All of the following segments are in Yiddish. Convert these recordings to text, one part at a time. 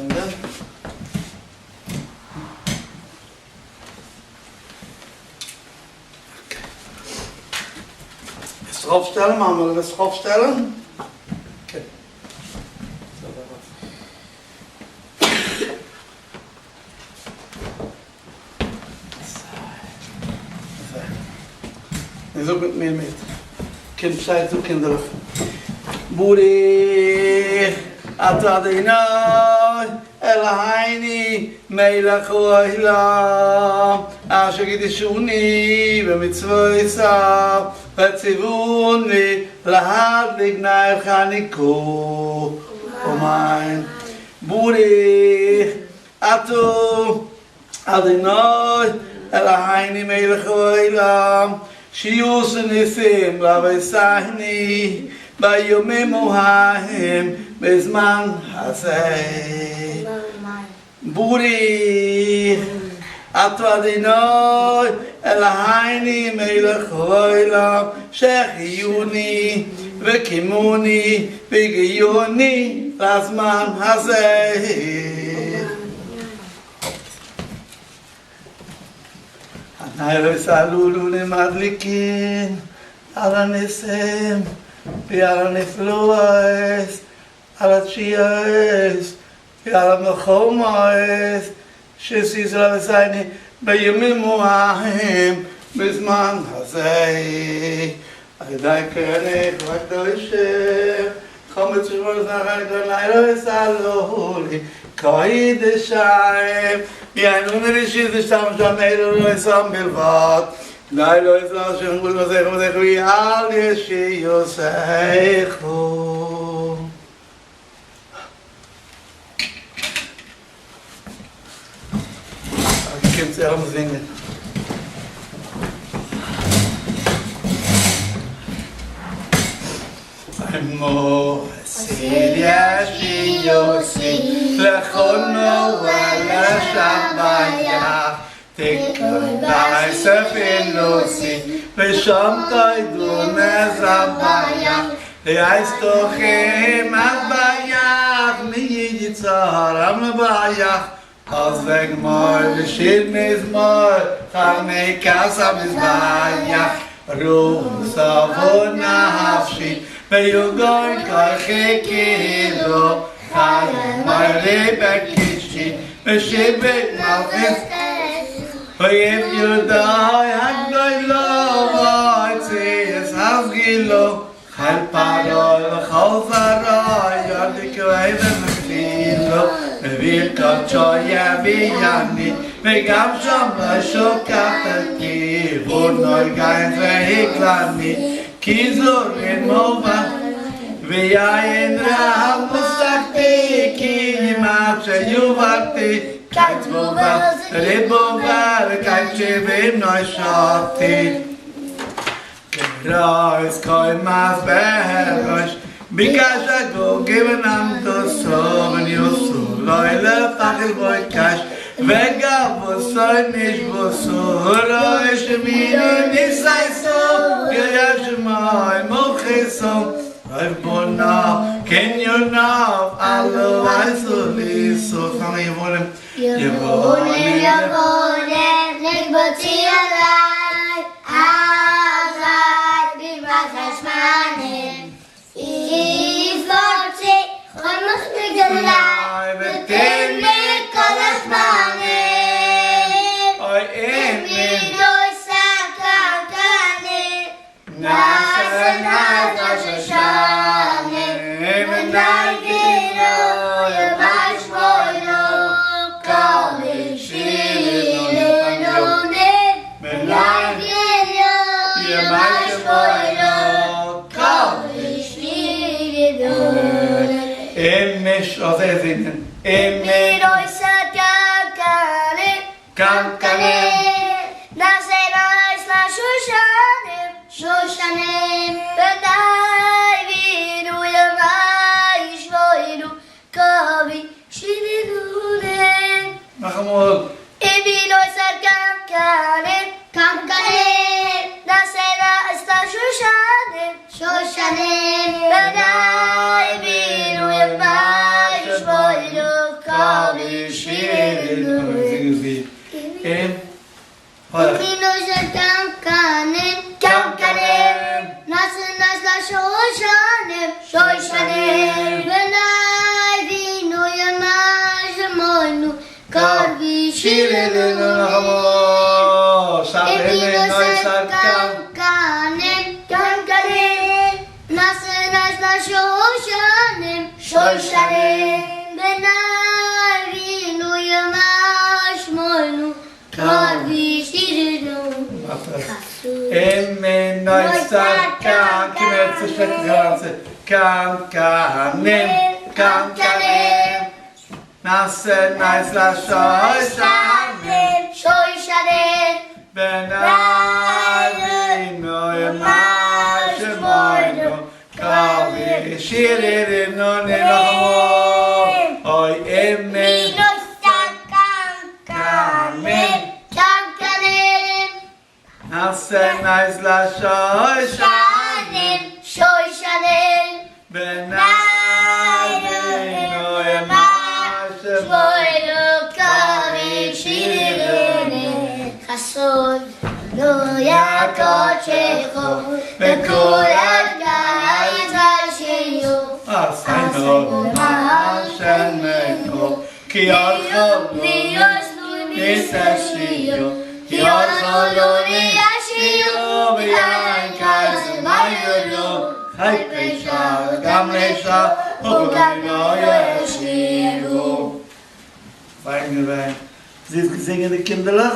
אנצינדען. וועסט זיך אויפשטעלן? מאמעלע וועסט זיך אויפשטעלן? Okay. און זאג מיט מיר מיט, קומט שטייט דא קינדערלעך, ברוך אתה אדוני אלהינו מלך העולם אשר קדשנו במצוותיו וציוונו להדליק נר חנוכה, אמן. ברוך אתה אדוני אלהינו מלך העולם שעשה נסים לאבותינו בימים ההם בזמן הזה. ברוך אתה אדוני אלהינו מלך העולם שהחיינו וקיימנו והגיענו לזמן הזה. הנרות הללו מדליקין על הניסים ועל הנפלאות על התשועות ועל המלחמות שעשית לאבותינו בימים ההם בזמן הזה. על ידי כהניך הקדושים כל מצוות שמור הנרות הללו קודש הם ויין לראשית ושם שם אלו לא שם בלבד די לא יזרע שם גבול מזך מזך ויעל ישיוסך. קומט צו לאמיר זינגען. אז וגמור ושיר מזמור חנוכת המזבח רום סבו נפשי ויגון כוחי כאילו חיים מרי בקישי ושיבק מלכס אויב יודעי הגדולו ואוציאס הסגילו חיל פרעה וכל זרעו ידליקו אבן ופילו בברכת יביאני וגם שם לא שוכחתי ונוי גיא והגלני כי זורם מובן ויין רב מוסכתי כי מה שיובלתי קיץ בובה ריבובה וקיץ שבעים נושעתי גרויס קוימאס בהרוש ביקש הגו גבן דוסו ונוסו לא ילפח בוי קש וגבוסוי נשבוסו ראש מיני ניסייסו גרשמוי מוכיסו רבונה כן יונב אלו אייסו ליסו סתם יבולם יבואני יבואני נקבצי עליי אזי בברך השמנים יפלוצי חומך מגדלי ותן מכל השמנים אוי אין מי לא יישא קנקני נעשה נעשה שושנים ונגינו ימש מוינו כל אישי ונגינו ימש מוינו כל אישי אמש אז זינגען אמש מי לא יישא קנקני קנקני נעשה נעשה שושנים שושנים ונבינו ימי שבוינו קובי שינינונים נאכאמאל אמי לא יישא קנקני קנקני נעשה נעשה שושנים שושנים ונבינו ימי שבוינו קובי הויך. פיין געווען. זיס געזינגען די קינדערלעך?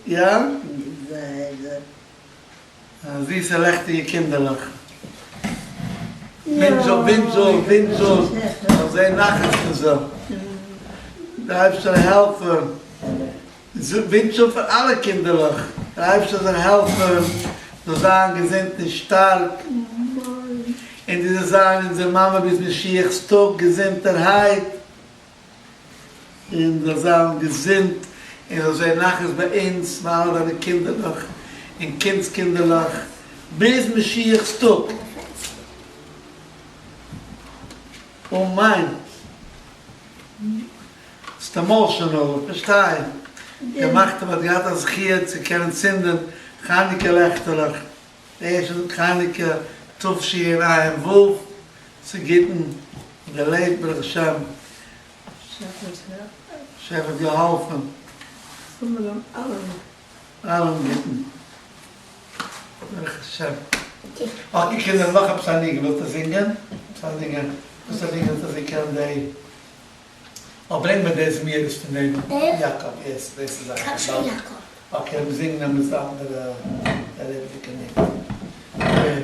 יא? זיסע לעכטיגע קינדערלעך. ווינטש ווינטש ווינטש זאל זען נחת פון זיי. דער אייבערשטער זאל העלפן. ווינטש פאר אלע קינדערלעך. דער אייבערשטער זאל העלפן זאל זיין געזונט און שטארק. און דו זאלסט זיין אונזער מאמע ביז משיח'ס טאג געזונטערהייט. און זאל זיין געזונט און זאל זען נחת ביי אונז, ביי אלע דיינע קינדערלעך און קינדס קינדערלעך, ביז משיח'ס טאג. אמן. ס'איז emotional, איך פארשטיי. געמאכט האט געהאט א זכיה צו קענען צינדען חנוכה לעכטעלעך, די ערשטע חנוכה תשע"ו, צו גוטן געלעבט ברוך השם. השם האט געהאלפן. אלעם גוטן. ברוך השם. Okay קינדער נאך עפעס א ניגון ווילט איר זינגען? עפעס א ניגון? עפעס א ניגון וואס איר קענט די. אה ברענג מיר די זמירות פון דעם יאקאב yes דאס איז א okay מיר זינגען עפעס א אנדערע לעבעדיגע ניגון. ווער?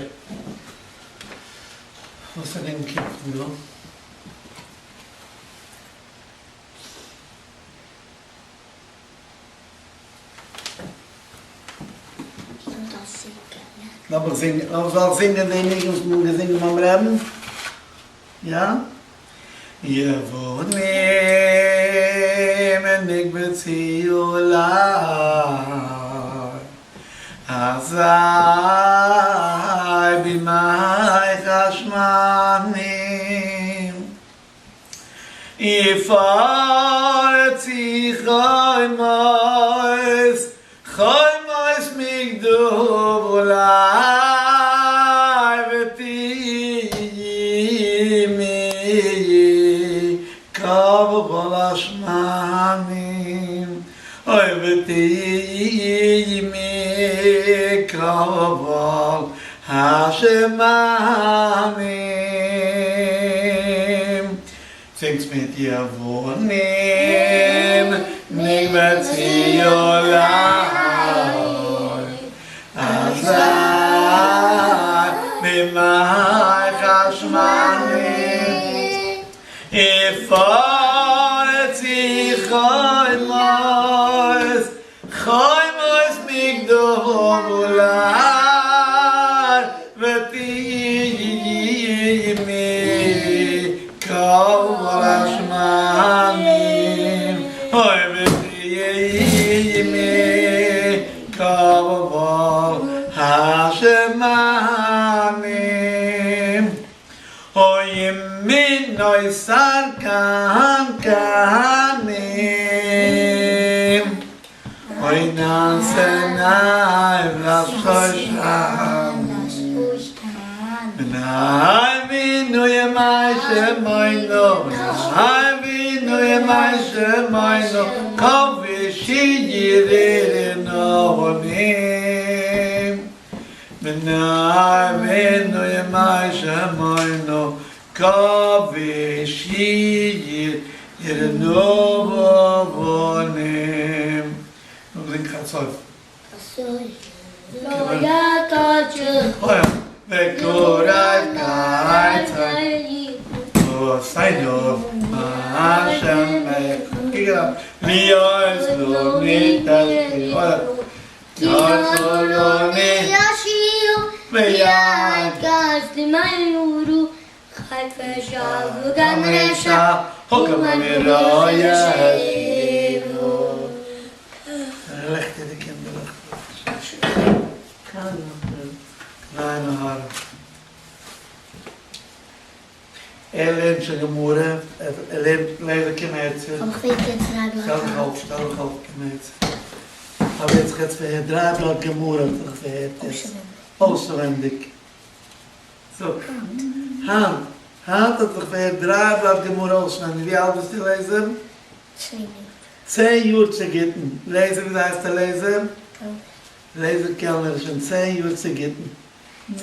וואס א ניגון קומט פון דא? לאמיך זינגען, לאמיך זאל איך זינגען די ניגון וואס מ'האט געזינגען ביים רעבן? יא? יבונים נקבצו אלי אזי בימי חשמנים יפרצו חומות חומות מגדולי ותהי עמי כל השמנים אוי ותהי עמי כל השמנים. זינגטס מיט יבונים נקבצו אלי אזי בימי חשמנים יפרצו חומות חומות מגדולי ותהי עמי כל השמנים אוי ותהי עמי כל השמנים אוי ימינוי שר כהן כהנים אוי ונעשה נעים לשושן. ונאבינו ימי שמיינו, ונאבינו ימי שמיינו, כבישי ירירנו בנים. ונאבינו ימי שמיינו, כבישי ירירנו בנים. נאך זינג חצות. וקוראת קיץ עושינו השם להיות לו נתתי להיות לו ביד לעכט די קינדערלעך. ניין האר. ער לערנט שוין גמרא, ער לערנט לערנט קומעצער. שטעל דיך אויף, שטעל דיך אויף קומעצער. האב יעצט יעצט פארהערט דריי בלאט גמרא האט זיך פארהערט יעצט. אויסווענדיג. זאג. היינט. היינט האט זיך פארהערט דריי בלאט גמרא אויסווענדיג. ווי אלט ביסטו לעזער? צען יאר. צען יאר צו גוטן. לעזער וויאזוי הייסטו לעזער? לעזער קעלנער איז שוין צען יאר צו גוטן.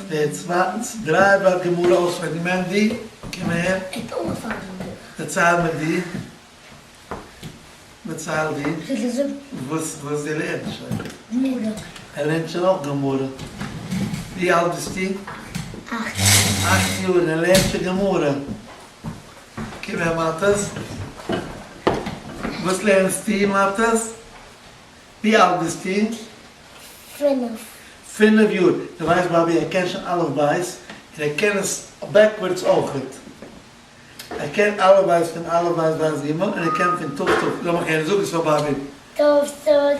דער צווייטנס דריי בלאט גמרא אויסווענדיג. מענדי, קום אהער. דערצייל מיר דו. דערצייל דו. וואס וואס דו לערנסט שוין. גמרא. ער לערנט שוין אויך גמרא. ווי אלט ביסטו? אכט. אכט יאר און ער לערנט שוין גמרא. קום אהער מאטעס. וואס לערנסטו מאטעס? ווי אלט ביסטו? פינף. פינף יאר. דו ווייסט באבי ער קען שוין אלף בית, און ער קען עס backwards אויכעט. ער קען אלף בית פון אלף בית בית גימל, און ער קען פון תיו תיו. לאמיך הערן, זאג עס פאר באבי. תיו תיו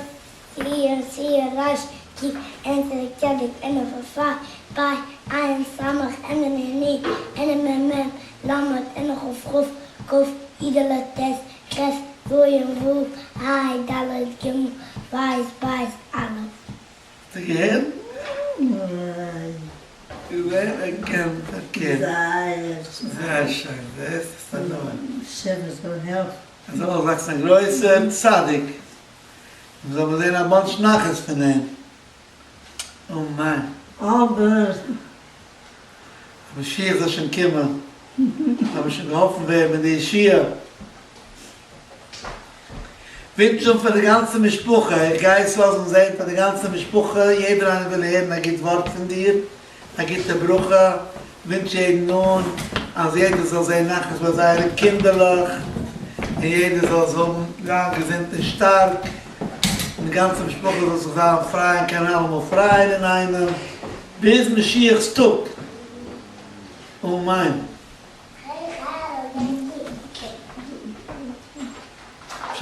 שין שין ריש קוף עין צדיק צדיק עין וו פא פא עין סמך עין נון נון עין מם מם למד עין כף כף קוף יוד דלת טית חית זיין וו היי דלת גימל בית בית אלף. האסטו געהערט? געזען? ער קען, ער קען. זייער שיין, זעסט? עס איז א נאמען. ער זאל אויסוואקסן א גרויסער צדיק. און זאל מען זען א bunch נחת פון אים. אמן. אבער. משיח זאל שוין קומען. זאל מען שוין געהאלפן ווערן מיט די ישועה. ווינטש אן פאר די גאנצע משפחה, איך גיי עס לאזן זען פאר די גאנצע משפחה, יעדער איינער וויל הערן א גוט ווארט פון דיר, א גוטע ברכה, ווינטש יעדן אן אז יעדער זאל זען נחת ביי זייערע קינדערלעך, און יעדער זאל עס האבן זיין געזונט און שטארק, און די גאנצע משפחה זאל זיך זיין פריי און קענען אלעמאל פרייען אינאיינעם, ביז משיח'ס טאג, אמן.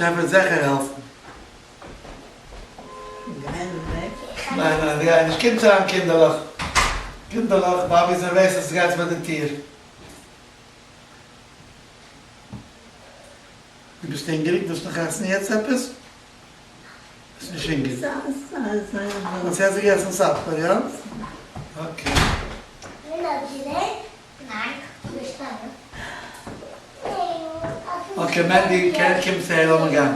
באשעפער וועט זיכער העלפן. ניין ניין זיי גייען נישט, קומטס אריין קינדערלעך, קינדערלעך, באבי איז נערוועז אז עס גייט ביי די טיר. דו ביסט הונגעריג? ווילסט נאך עסן יעצט עפעס? ביסט נישט הונגעריג? האסט יעצט געגעסן supper, יא? Okay. Okay מענדי, קום צו הער, לאמיר גיין.